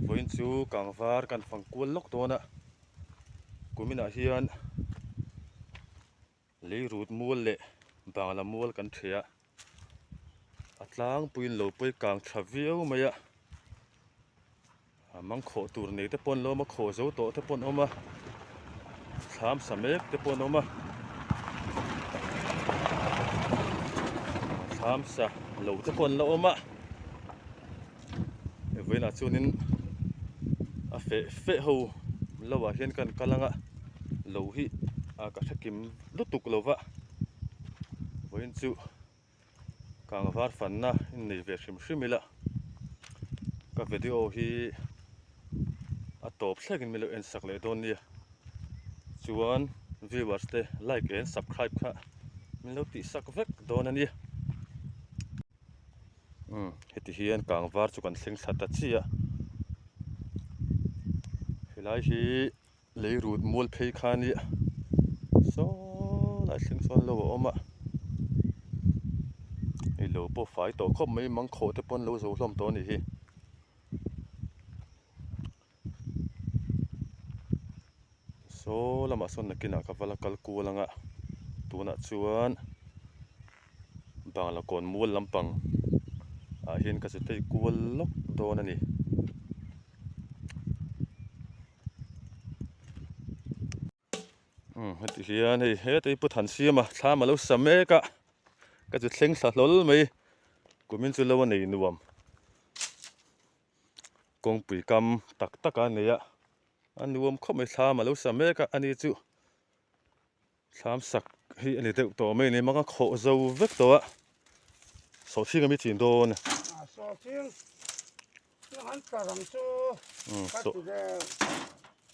Vawiin chu kangvar kan fang kual lawk dawn a, kuminah hian leirut mual leh bangla mual kan ṭheh a, a tlangpuiin lo pawi kang tha viau mai a. A mang khawh tur nei te pawh an lo awm a, khawh zo tawh te pawh an awm a, thlam sa mek te pawh an awm a, thlam sa lo te pawh an la awm a, hei vawiinah chuanin a feh feh ho lo ah hian kan kal ang a, lo hi a ka hre kim lutuk lo va, vawiin chu. Kangvar fanna in nei ve hrim hrim ila ka video hi a tawp thleng in min lo en sak leh dawn nia chuan viewers te like and subscribe kha min lo tih sak vek dawn a nia umm heti hian kangvar chu kan thleng thla ta chiah helai hi. Lei rut mual phei kha nia saw lai thleng sawn lo a awm a hei lo pawh fai tawh khawp mai mangkhawh te pawh an lo zo hlawm tawh a nih hi. Saw lamah sawn nakinah ka va la kal kual ang a tunah chuan bangla kawn mual lampang ah hian ka che phei kual lawk dawn a ni. Umm heti hian hei heta hi Pu Thansiama thlam alo sa mek a ka chu thleng thla hlawl mai kumin chu lo a nei nuam kawngpui kam tak tak a nei a a nuam khawp mai thlam alo sa mek a ani chu. Thlam sak hi a ni deuh tawh mai a ni mang a khawh zo vek tawh a sawhchhing a mi chin dawn a. Sawhchhing han tlar ang chu ka ti vel.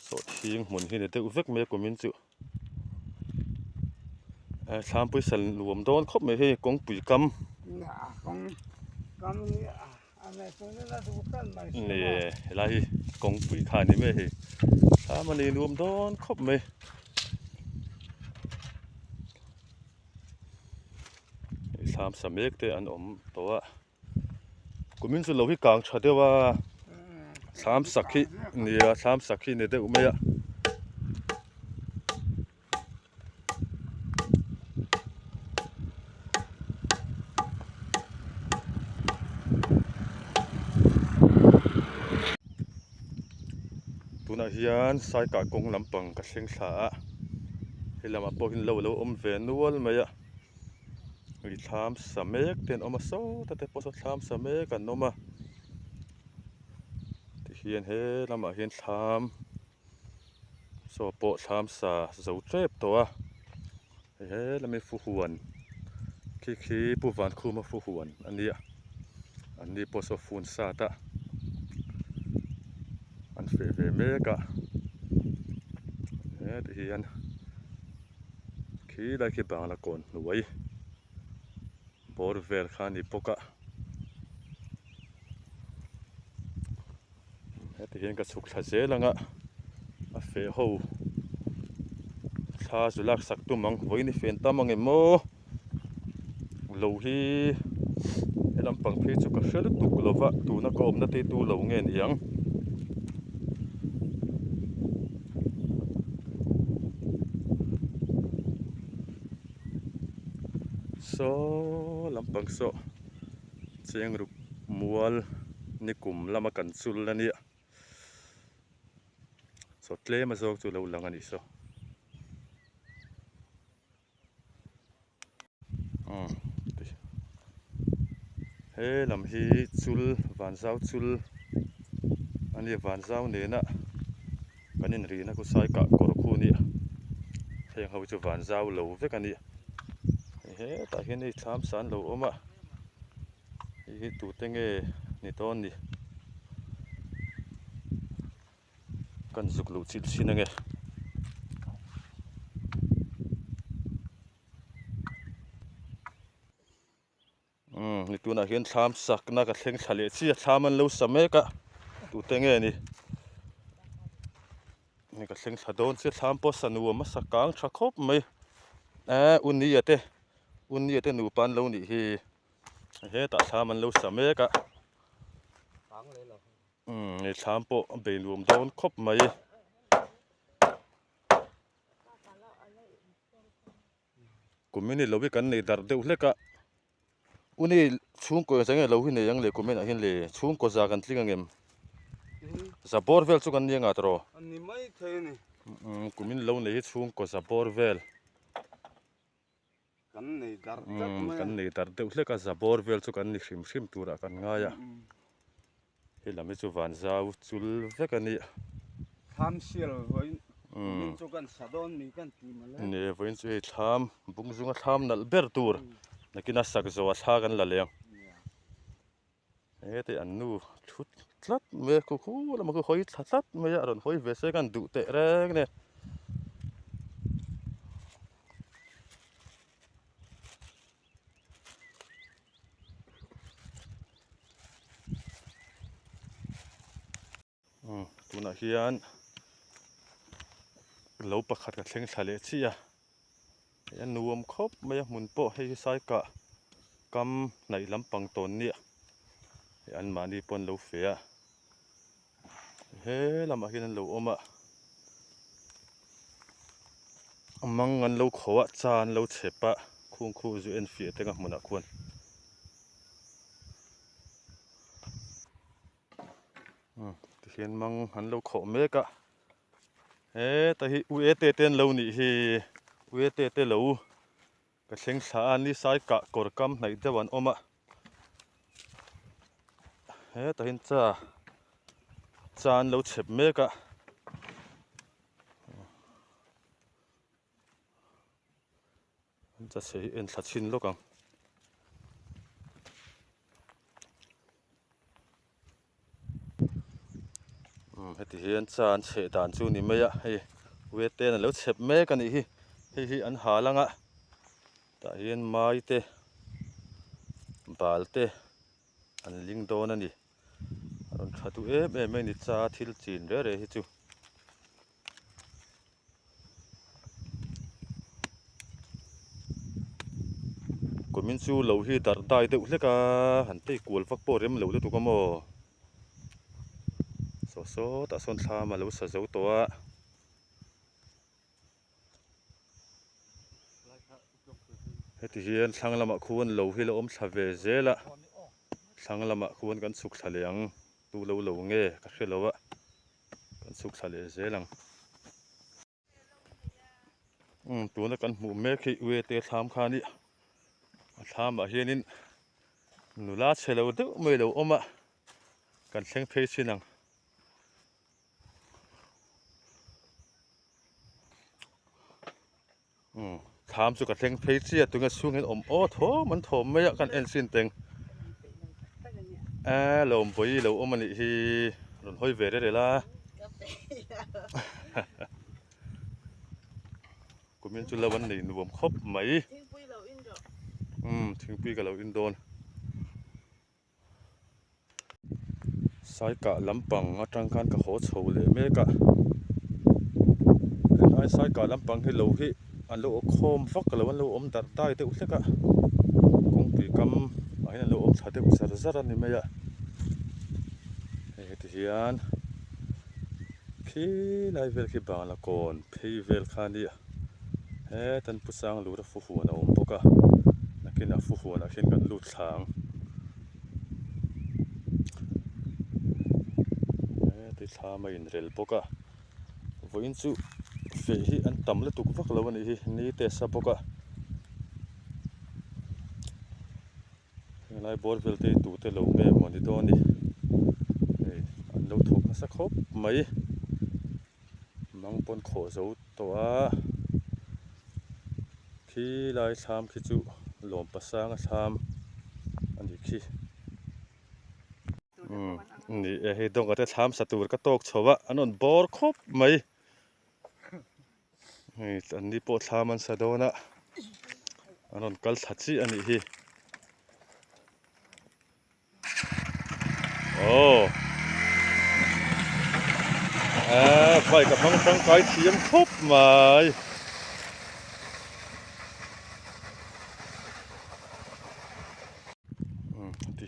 Sawhchhing hmun hi a ni deuh vek mai a kumin chu thlam pawisa nuam dawn khawp mai hei kawngpui kam. Kawng kam hi a nei tunin a duh tlat mai si a. Helai hi kawngpui kha a ni mai hei thlam a nei nuam dawn khawp mai. Thlam sa mek te an awm tawh a kumin chu lo hi kang tha deuh a thlam sak hi nia thlam sak hi ni deuh mai a. Tunah hian saikah kawng lampang ka thleng thla a he lamah pawh hian lo alo awm ve nual mai a ih thlam sa mek te an awm a sawta te pawh saw thlam sa mek an awm a tihian he lamah hian thlam. Saw pawh thlam sa zo tep tawh a hei he lami fuhuan khi khi pu vankhuma fuhuan a nia an ni pawh saw fun sat a an feh ve mek a heti hian khi lai khi bangla kawn hnuai bawr vel kha a ni bawk a. Heti hian ka chhuk thla zel ang a, a feh ho thla zu lak sak tum ang vawiin i fen tam ang em maw lo hi he lampang phei chu ka hre lutuk lo va tuna ka awmna te tu lo nge ni ang. Saw lampang saw. Chengruk mual nikum lama kan chul a nia saw tlem a zawk chu lo lang a nih saw umm he lam hi chul vanzau chul a nia vanzau nena kan inrihna khu sai kah kawr khu a nia heng ho chu vanzau lo vek a nia hetah hian hei thlam san lo awm a. Hei hi tute nge ni dawn ni? Kan zuk luh chilh thin ange. Umm ni tunah hian thlam sakna ka thleng thla leh chiah thlam an lo sa mek a tute nge ni? Ni ka thleng thla dawn chiah thlam pawh sa nuam a sa kang tha khawp mai. Eee u nia te u nia te nupa an lo nih hi. Hetah thlam an lo sa mek a. Umm hei thlam pawh a bei nuam dawn khawp mai. Kumin hi lo hi kan nei darh deuh hlek a. Uni chhungkaw engzah nge lo hi nei ang le kumin ah hian le chhungkaw za kan tling ang em? Za bawr vel chu kan ni anga tawh. Ani mai thei a ni. Umm kumin lo nei hi chhungkaw za bawr vel. Kan nei darh tlat mai a. Kan nei darh deuh hlek a, za bawr vel chu kan ni hrim hrim turah kan ngai a. He lam hi chu van zau chul vek a ni. Thlam sial vawiin vawiin chu kan sa dawn mi kan ti mawle. Ni e, vawiin chu hei thlam bung zunga thlam nalh ber tur nakin a sak zawh a thla kan la leh ang. Hete an nu thut tlat mai a, khu khu lamah khu hawi thla tlat mai a, a rawn hawi ve se kan duh teh reng nia. Tunah hian lo pakhat ka thleng thla leh chiah a hei a nuam khawp mai a hmun pawh hei hi saikah kam hnaih lampang tawn nia hei anmahni pawh an lo fe a he lamah hian an lo awm a a mang an lo kho a cha an lo chhep a khung khu zu en fiah teng a hmunah khuan. Tihian mang an lo khawh mek a heta hi u e te te an lo nih hi u e te te lo ka thleng thla a ni sai kah kawr kam hnaih deuh an awm a hetah hian cha cha an lo chhep mek a. An cha chhe hi en thla chhin lawk ang. Umm heti hian cha an chheh dan chu ni mai a hei uite an lo chhep mek a nih hi hei hi an hal ang a tah hian mai te bal te an ling dawn a ni a rawn tha duh em em mai a ni cha thil chin reh reh hi chu. Kumin chu lo hi darh dai deuh hlek a, han tei kual vak pawh rem lo lutuk a maw? Saw sawtah sawn thlam a lo sa zo tawh a. Heti hian thlang lamah khuan lo hi la awm thla ve zel a, thlang lamah khuan kan chhuk thla leh ang, tu lo lo nge ka hre lo a. Kan chhuk thla leh zel ang. Umm tuna kan hmuh mek hi uete thlam kha a ni. A thlamah hianin nula chhe lo deuh mai lo awm a, kan thleng phei chin ang. Umm thlam chu ka thleng phei chiah tunge chhungin awm aw thawm an thawm mai a kan en chin teng a lawmbawi lo awm a nih hi rawn hawi ve rel a kumin chu lo an nei nuam khawp mai umm thingpui ka lo in dawn. Saikah lampang atang khan ka haw chho leh mek a helai saikah lampang hi lo hi an lo awkhawm vak lo an lo awm darh dai deuh hlek a kawngpui kam ah hian an lo awm thla deuh zar zar a ni mai a hei heti hian khilai vel khi bangla kawn phei vel kha a nia heta an pu sang lura fuhuan a awm bawk a nakinah fuhuanah khian kan lut thla ang. Heti thlam a inrel bawk a vawiin chu feh hi an tam lutuk vak lo a nih hi ni te a sa bawk a helai bawr vel te hi tute lo nge maw ni dawn ni hei an lo thawk nasa khawp mai mang pawn khawh zo tawh a khi lai thlam khi chu lawm pasanga thlam a nih khi umm ni e hei dawngah te thlam sa tur ka tawk chho a an rawn bawr khawp mai hei an ni pawh thlam an sa dawn a an rawn kal thla chiah a nih hi. Aw ah bike a hmang tangkai thiam khawp mai.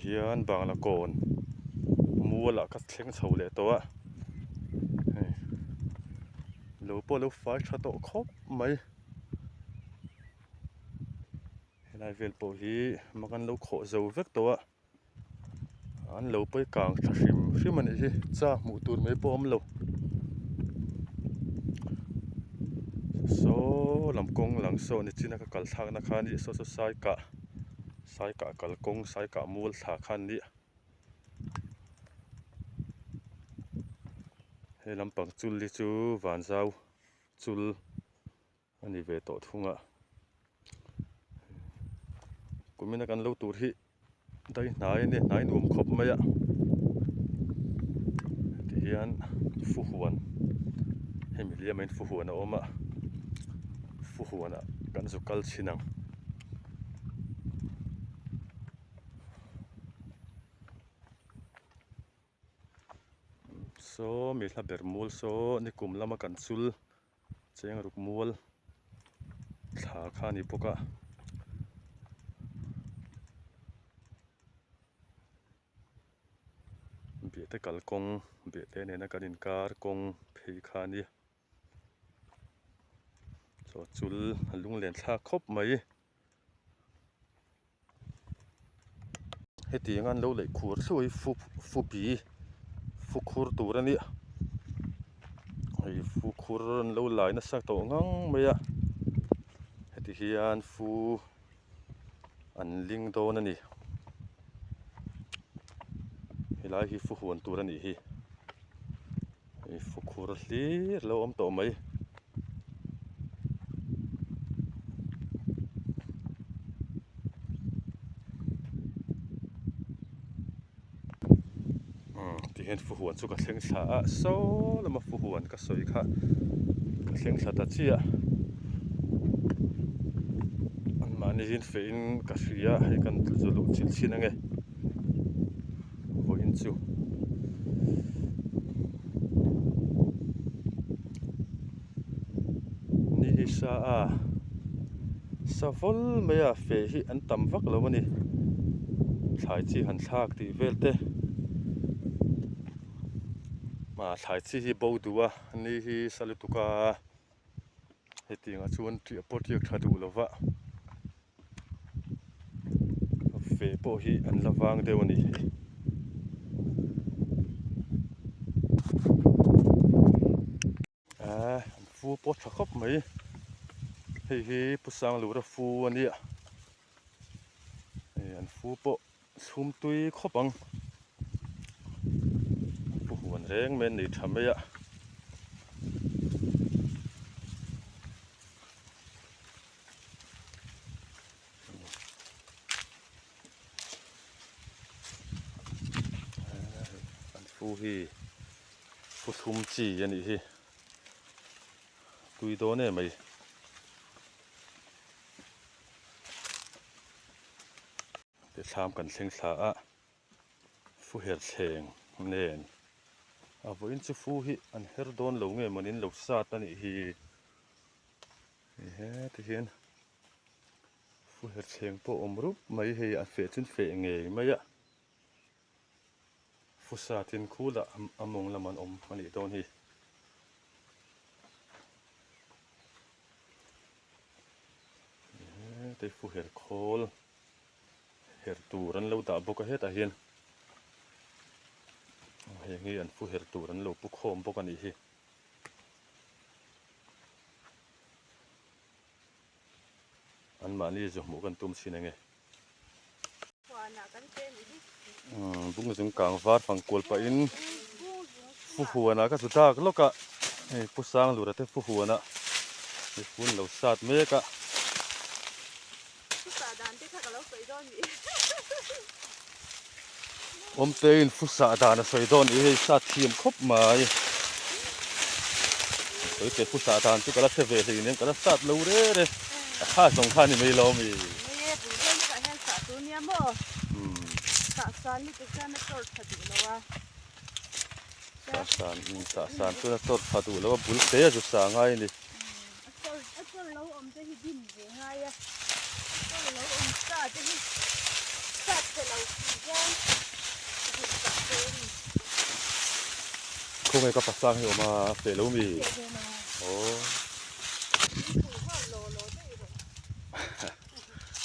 Tihian Bangla kawn mual ah ka thleng chho leh tawh a, hei lo pawh a lo fai tha tawh khawp mai. Helai vel pawh hi mak an lo khawh zo vek tawh a, an lo pawi kang tha hrim hrim a nih hi, cha hmuh tur mai pawh a awm lo. Saw lam kawng lang saw nichina ka kal thlakna kha a nih saw saw sai kah sai kah kalkawng sai kah mual thla kha an nih. He lampang chul hi chu vanzau chul a ni ve tawh thung a kumina kan lo tur hi dai hnai a nia hnai nuam khawp mai a ti hian fuhuan hemi liam ah hian fuhuan a awm a fuhuan ah kan zu kal chhin ang. Saw mi hla ber mual saw nikum lama kan chul cheng ruk mual thla kha a ni bawk a. Biahte kalkawng biahte nena kan inkar kawng phei kha a ni. Chaw chul a lunglen thlak khawp mai. Hetiang an lo leih khur thluai hi fu fu bi fu khur tur a nia hei fu khur an lo lai nasa tawh ngang mai a heti hian fu an ling dawn a ni helai hi fu huan tur a nih hi. Hei fukhur hlir lo awm tawh mai. Umm ti hian fuhuan chu ka thleng thla a saw lama fuhuan ka sawi kha ka thleng thla ta chiah anmahni hian feh in ka hria hei kan zu luh chilh chhin ange. Vawiin chu ni hi sa a sa vawl mai a feh hi an tam vak lo a ni thlai chi han thlak tih vel te ah thlai chi hi bo duh a ni hi sa lutuk a hetiang ah chuan tiah pawh tiak tha duh lo va. Feh pawh hi an la vang deuh a ni. Aaa an fu pawh tha khawp mai. Hei hi Pu Sanglura fu a nia. Hei an fu pawh chhum tui khawp ang. Pu huan reng mai an nei tha mai a. An fu hi fu thlum chi a nih hi tui dawn em mai thlam kan thleng thla a fu her thleng nen a vawiin chu fu hi an her dawn lo nge mawni an lo sat a nih hi. Heti hian fuherthleng pawh awm rup mai hei a feh chu feh ngei mai a fusa tin khulah a mawng lam an awm a nih dawn hi. Heti fuher khawl her tur an lo dah bawk a hetah hian heng hi an fuher tur an lo pu khawm bawk a nih hi. Anmahni zu hmuh kan tum thin ange. Bung zung kang var fang kual pahin pu huanah ka zu dak lawk a, hei pu Sanglura te pu huanah mipun lo sat mek a. Awmteiin fu sah dan a sawi dawn ih hei sat thiam khawp mai. Sawi teh fu sah dan chu ka la hre ve hlei nen ka la sat lo re re. A kha zawng kha a ni mai lo mi. Nge bul vel takah hian sah tur nia maw? Sah san lutuk chuan a chawr tha duh lo a. Sah san, sah san chuan a chawr tha duh lo a, bul te a zu sah ngai a ni. A chawr a chawr lo awm te hi dim ve ngai a, a chawr lo awm sa te hi sat che lo chi te. hian zuk sah tur a ni. Khawnge ka pasang hi awm a feh lo mi? Feh ve lo. Aw. In pui nghal law law daih rawh.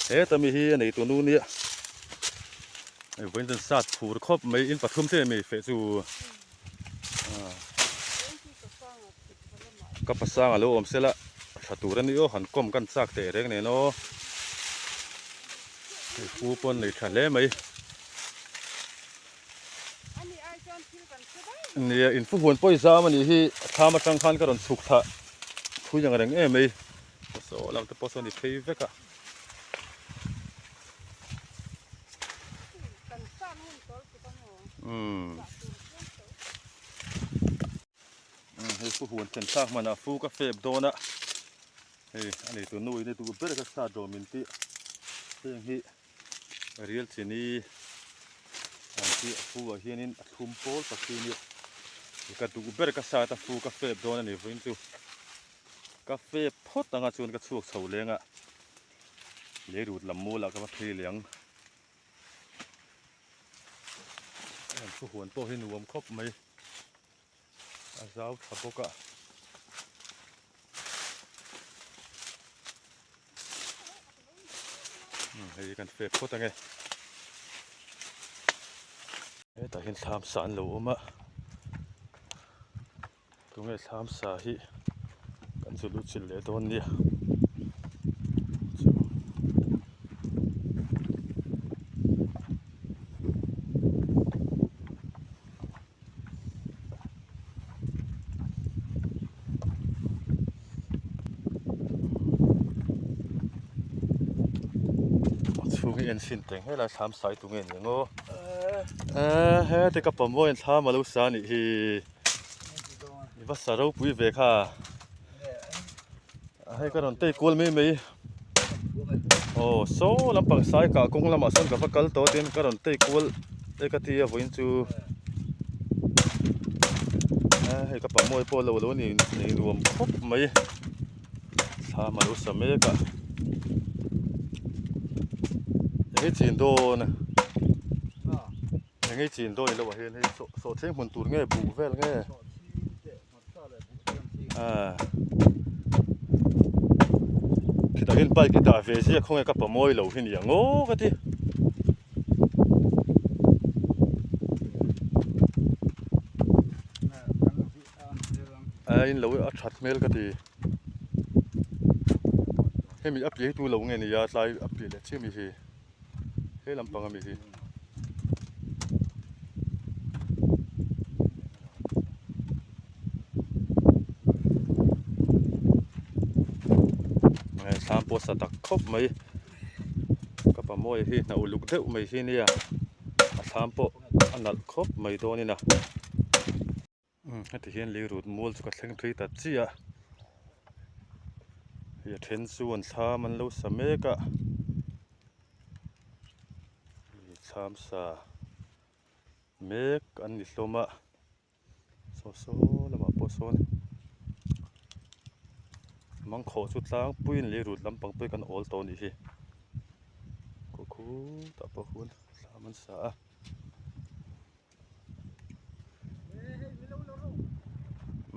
Heta mi hi a nei tu nu nia. Hei vawiin chuan sat phur khawp mai in pathum che mi feh chu. Ka pasang a lo awm sela tha tur a ni aw han kawm kan chak teh reng nen aw. Hei pu pawn nei tha hle mai. Nia in fu huan pawh i zam a nih hi thlam atang khan ka rawn chhuk thlah thui ang reng em mai. Saw lam te pawh sawn i phei vek a. Umm hei fu huan thlen thlak hmanah fu ka fep dawn a hei a nei tu nu in a duh ber ka sat rawh min tih heng hi rial chini an tih a fu ah hianin a thlum pawl tak hi ania ka duh ber ka sat a fu ka fep dawn a ni vawiin chu ka fep phawt anga chuan ka chhuak chho leng a leirut lam mual ah ka va phei leh ang. An thu huan pawh hi nuam khawp mai a zau tha bawk a. Hei hi kan fek phawt ange hetah hian thlam sa an lo awm a tunge thlam sa hi kan zu luh chilh leh dawn nia A chhung hi en sin teng helai thlam sai tu nge ni ang aw eh heti ka pawm mawi thlam a lo sa anih hi i va sa ropui ve kha hei ka rawn tei kual mai mai aw saw lampang sai kah kawng lamah sawn ka va kal tawh a tin ka rawn tei kual e ka ti a vawiin chu hei ka pamawi pawh lo lo ni nei nuam khawp mai thlam a lo sa mek a eng nge chin dawn eng nge chin dawn ilo ah hian hei sawhthing hmun tur nge buh vel nge. Khitah hian bike i dah ve ziak khawnge ka pamawi lo hi ni ang aw ka ti. A in lo a that hmel ka ti. Hemi a piai tu lo nge nia tlai a piai leh chiah mi hi. He lampang ami hi. Thlam pawh sa tak khawp mai ka pa mawi hi hna uluk deuh mai hi nia a thlam pawh a nalh khawp mai dawnin a. Heti hian leirut mual chu ka thleng phei ta chiah a hei a then chu an thlam an lo sa mek a thlam sa mek an ni hlawm a saw saw lamah pawh sawn mangkhawh chu tlangpuiin leirut lampang pawh hi kan awl tawh a nih hi khaw khutah pawh khuan thlam an sa a.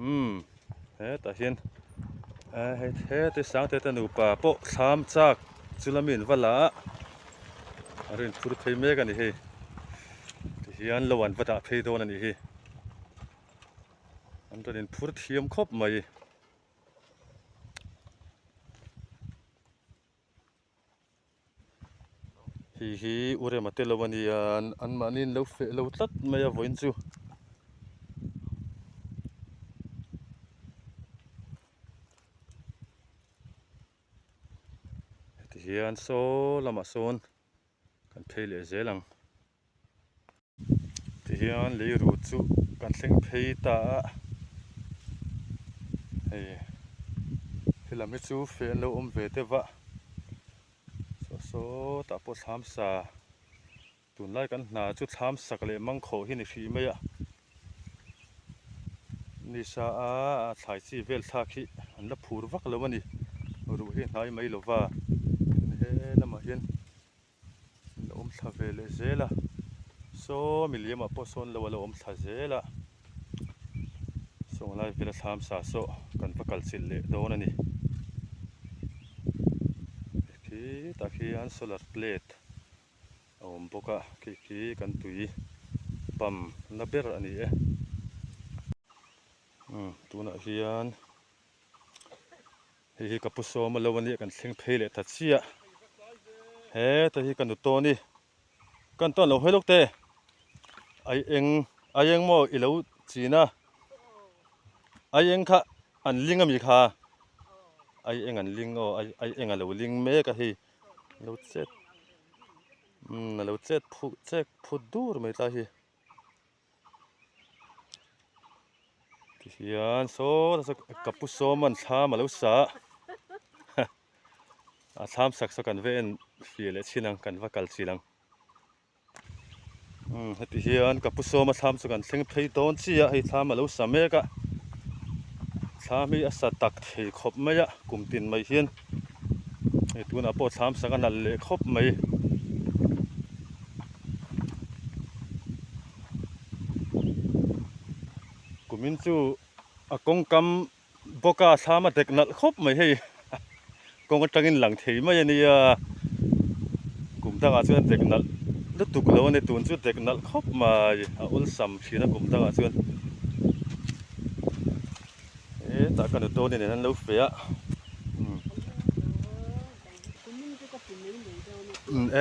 Umm hetah hian eh hei heti sangte te nupa pawh thlam chak chu la mi an va la a a rin phur phei mek a ni hei tihian lo an va dah phei dawn a nih hi an rawn inphur thiam khawp mai. Hei hi u Rema te lo a nia anmahni an lo feh lo tlat mai a vawiin chu. Heti hian saw lamah sawn kan phei leh zel ang. Tihian leiru chu kan thleng phei ta a, hei helam hi chu feh an lo awm ve deuh a, saw sawtah pawh thlam sa tunlai kan hna chu thlam sak leh mangkhawh hi ni hrih mai a, nisa a thlai chi vel thlak hi an la phur vak lo a ni, ruh hi a hnai mai lova he lamah hian. An awm thla ve leh zel a. Saw miliamah pawh sawn lo a lo awm thla zel a, sawnglai vela thlam sa saw kan va kal chilh leh dawn a ni. Khitah khian solar plate a awm bawk a, khi khi kan tui pump na ber a ni e. Umm tunah hian hei hi ka pu sawm a lo a nia kan thleng phei leh ta chiah heta hi ka nu tawn i kan tawn lo hawi lawk te ai eng ai eng maw i lo chin a ai eng kha an ling ami kha ai eng an ling aw ai ai eng a lo ling mek a hei lo chet umm a lo chet phu chek phut dur mai tlai hi. Tihian saw ka pu sawm an thlam a lo sa a a thlam sak saw kan va en fih leh chin ang kan va kal chilh ang umm heti hian ka pu sawma thlam chu kan thleng phei dawn chiah a hei thlam a lo sa mek a thlam hi a sa tak thei khawp mai a kum tin mai hian hei tunah pawh thlam sak a nalh leh khawp mai. Kumin chu a kawngkam bawka thlam a dek nalh khawp mai hei kawng atangin lang thei mai a nia kum dangah chuan a dek nalh lutuk lo a ni tun chu dek nalh khawp mai a awlsam thin a kum dangah chuan hetah ka nu tawni nen an lo feh a.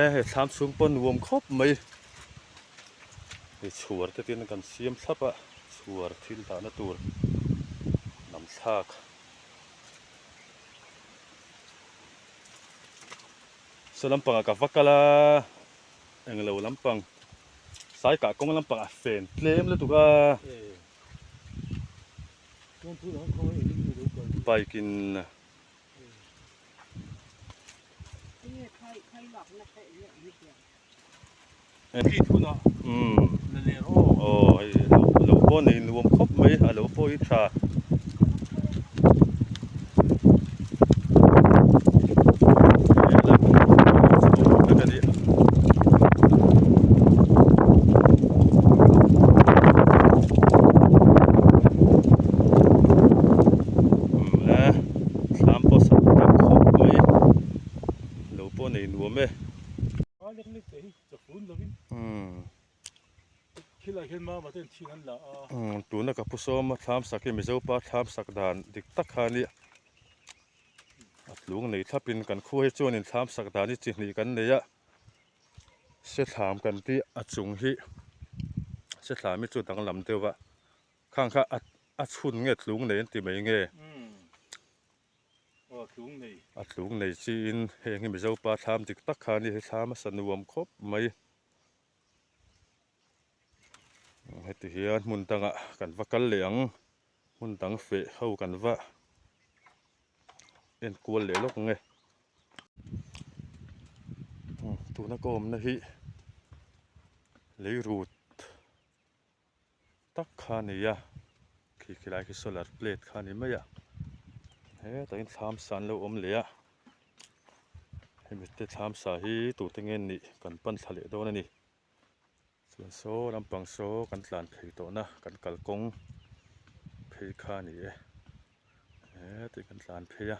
E hei thlam chhung pawh nuam khawp mai hei chhuar te tin kan siam thlap a chhuar thil dahna tur lam thlak saw lampangah ka va kal a englo lampang sai kah kawng lampangah fen tlem lutuk a bike in. Aw hei lo pawh nei nuam khawp mai a lo pawh hi tha. Thlam pawh sak tak khawp mai lo pawh nei nuam e. Tuna ka pu sawm a thlam sak hi Mizo pa thlam sak dan dik tak kha a nia a tlung nei thlap in kan khua hi chuan in thlam sak dan hi chi hnih kan nei a se thlam kan tih a chung hi se thlam hi chu danglam deuh a. Khang kha a a chhun nge tlung nei an ti mai nge? A tlung nei chiin heng hi Mizo pa thlam dik tak kha a ni hei thlam a sa nuam khawp mai. Heti hian hmun dangah kan va kal leh ang hmun dang feh ho kan va en kual leh lawk ang e. Tuna ka awmna hi lei rut. tak kha a ni a khi khilai khi solar plate kha a ni mai a hetah hian thlam sa an lo awm leh a hemi te thlam sa hi tute nge an nih kan pan thla leh dawn a ni chuan saw lampang saw kan tlan phei tawh na kan kalkawng phei kha a ni e hetah kan tlan phei a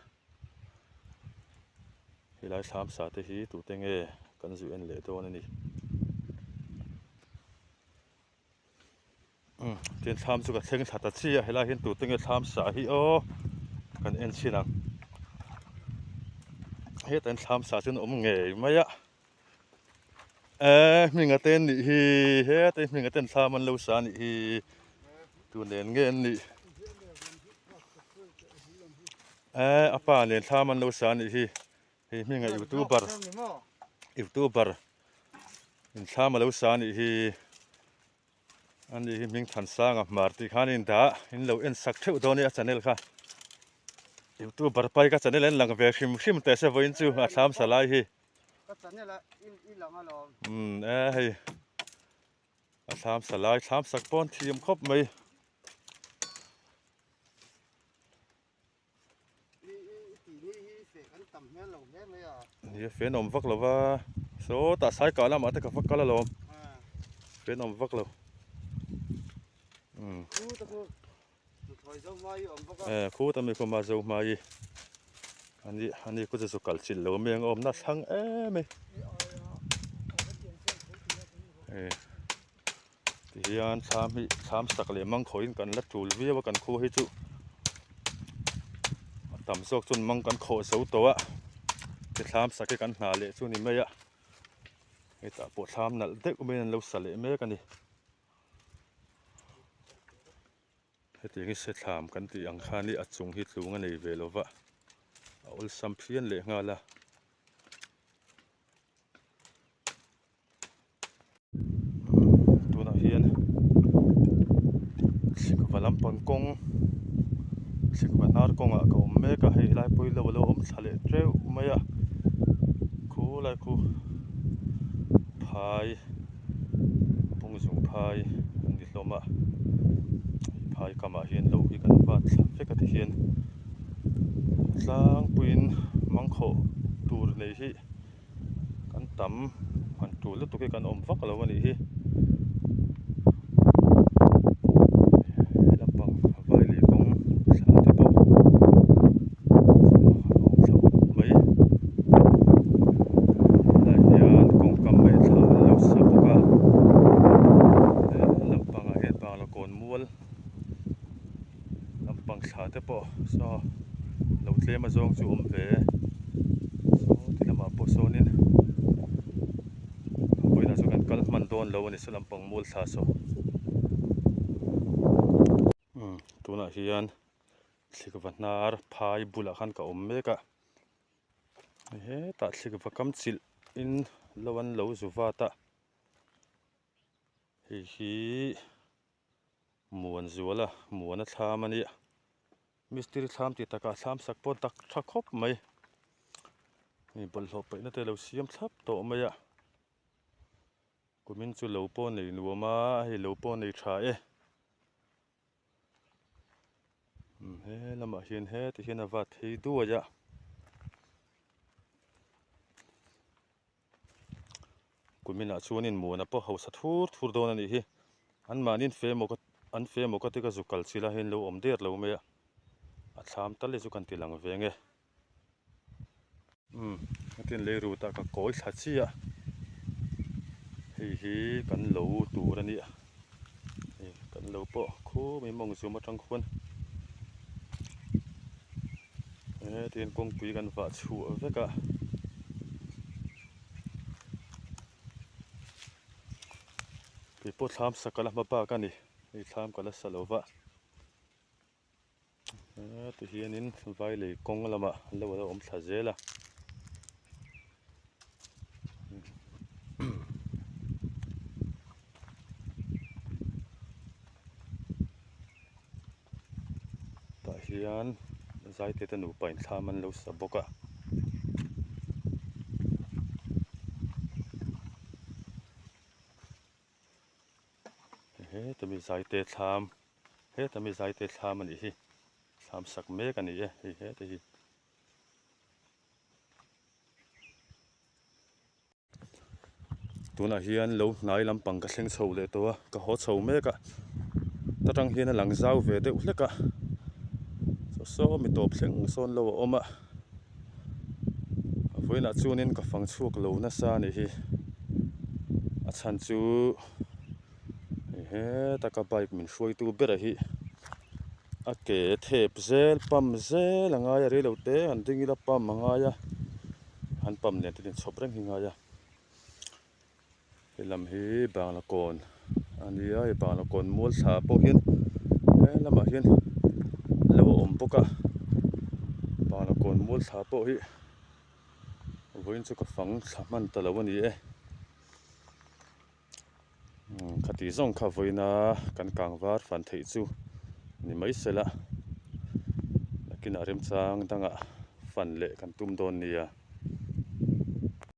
helai thlam sa te hi tute nge kan zu en leh dawn a ni. Tin thlam chu ka thleng thla ta chiah a helai hian tute nge thlam sa hi aw kan en chhin ang hetah hian thlam sa chu an awm ngei mai a eh hminga te an nih hi hetah hi hminga ten thlam an lo sa a nih hi tu nen nge an nih eh a pa nen thlam an lo sa a nih hi hei hminga youtuber youtuber. Inthlam a lo sa anih hi ani hi hming Thansanga Hmar tih khan a indah in lo en sak theuh dawn a ni a channel kha youtuber pai ka channel en lang ve hrim hrim teh se vawiin chu a thlam sa lai hi ka channel a i lang alawm umm e hei a thlam sa lai thlam sak pawn thiam khawp mai. Ni a fen awm vak lo va sawtah saikah lamah te ka va kal alawm. Fen awm vak lo. Eh khu ta mi khu ma zo hma i ani ani khu chu chu kal chilh lo mai ang a awmna thlang em e eh tihian thlam hi thlam sak leh mang khawhin kan la tul viau a kan khua hi chu a tam zawk chuan mang kan khawh zo tawh a ti thlam sak hi kan hna leh chu ni mai a hetah pawh thlam nalh deuh maiin an lo sa leh mek a ni. Hetiang hi sethlam kan tih ang khan hi a chung hi tlung a nei ve lo va, a awlsam phian leh nghal a. Tunah hian thlikva lampang kawng thlikva hnar kawngah ka awm mek a, hei helai pawh hi lo a lo awm thla leh teuh mai a, khulai khu phai. Bungzung phai an ni hlawm a, hei phai kamah hian lo hi kan vat thla vek a ti hian tlangpuiin mangkhawh tur nei hi kan tam han tul lutuk hi kan awm vak lo a nih hi. He lampang vai leh kawng thla te pawh a awm thla up mai. Helai hian kawngka mai thla an lo sa bawk a he lampangah hian bangla kawn mual lampang thla te pawh saw lo tlem a zawng chu awm ve saw ti lamah pawh sawnin vawiinah chuan kan kal hman dawn lo a ni saw lampang mual thla saw umm tunah hian thlikva hnar phai bulah khan ka awm mek a. Hetah thlikva kam chilh in lo an lo zu vat a hei hi muan zual a muan a thlam a nia mistiri thlam tih takah thlam sak pawh dak tha khawp mai hei bawlhhlawh paihna te a lo siam thlap tawh mai a kumin chu lo pawh nei nuam a hei lo pawh nei tha e. He lamah hian heti hian a vat phei duai a kuminah chuanin muana pawh hausa thur thur dawn a nih hi anmahniin fe maw ka an fe maw ka ti ka zu kal chilh a hei an lo awm der lo mai a a thlam tal hi chu kan ti lang ve nge umm hetiang lei rut ah ka kawi thla chiah hei hi kan lo tur a nia hei kan lo pawh khum in mawng zum atang khuan hetiang kawngpui kan vah chhuah vek a keipawh thlam sak ka la hma bak a ni hei thlam ka la sa lo va. Ti hianin vai lei kawng lamah an lo awm thla zel a. Tah hian zaitete nupa in thlam an lo sa bawk a. Heta mi zaite thlam heta mi zaite thlam a nih hi thlam sak mek a ni e hei heta hi. Tunah hian lo hnai lampang ka thleng chho leh tawh a ka haw chho mek a ta tang hian a lang zau ve deuh hlek a saw saw mi tawp thleng sawn lo a awm a. A vawiinah chuanin ka fang chhuak lo nasa a nih hi a chhan chu hei heta ka bike min hruaitu bera hi a ke thep zel pump zel a ngai a reilo te han ding ila pump a ngai a han pump nen te inchhawp reng hi a ngai a. He lam hi Bangla kawn a ni a, hei Bangla kawn mual thla pawh hian he lamah hian lo a awm bawk a, Bangla kawn mual thla pawh hi vawiin chu ka fang thla hman ta lo a ni e. Khati zawng kha vawiina kan kang var fan theih chu ni mai se la, nakinah remchang dangah fan leh kan tum dawn nia.